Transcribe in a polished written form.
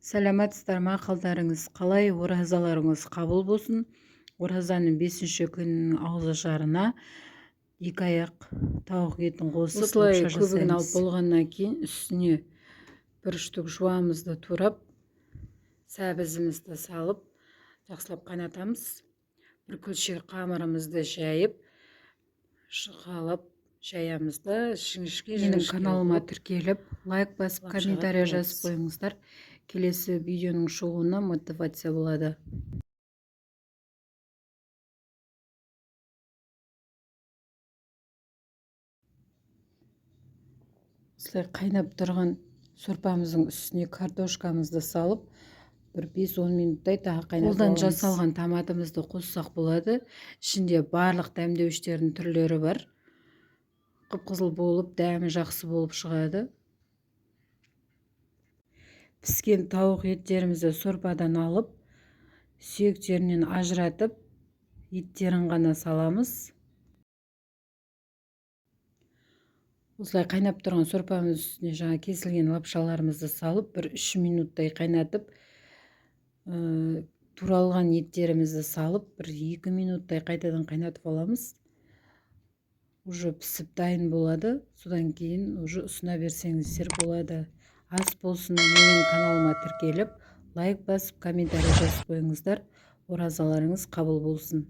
Сәлеметсіздер ме, қалдарыңыз қалай? Оразаларыңыз қабыл болсын. Оразаның 5-күнінің ауызашарына 2 аяқ тауық етін қосып, осылай лапша көбігін алып жасаймыз. Болғаннан кейін үстіне бір штук жуамызды турап, сәбізімізді салып, жақсылап қайнатамыз. Бір күлше қамырымызды жайып, жұқалап жаямыз да, жіңішке Менің жіңішке каналыма қылып тіркеліп, лайк басып, лапшаға комментарий жазып тураймыз. қойыңыздар. Келесі видеоның шығуына мотивация болады. Осылай қайнап тұрған сорпамыздың үстіне картошкамызды салып, бір 5-10 минуттай тағы қайнатып Қолдан аламыз. жасалған Томатымызды қоссақ болады. Ішінде барлық дәмдеуіштердің түрлері бар. Қып-қызыл болып, дәмі жақсы болып шығады. Піскен тауық еттерімізді сорпадан алып, сүйектерінен ажыратып, еттерін ғана саламыз. Осылай қайнап тұрған сорпамыз үстіне жаңа кесілген лапшаларымызды салып, бір 3 минуттай қайнатып, туралған еттерімізді салып, бір 2 минуттай қайтадан қайнатып аламыз. Уже пісіп дайын болады. Содан кейін уже ұсына берсеңіздер болады. Ас болсын. Менің каналыма тіркеліп, лайк басып, комментарий жазып қойыңыздар. Оразаларыңыз қабыл болсын.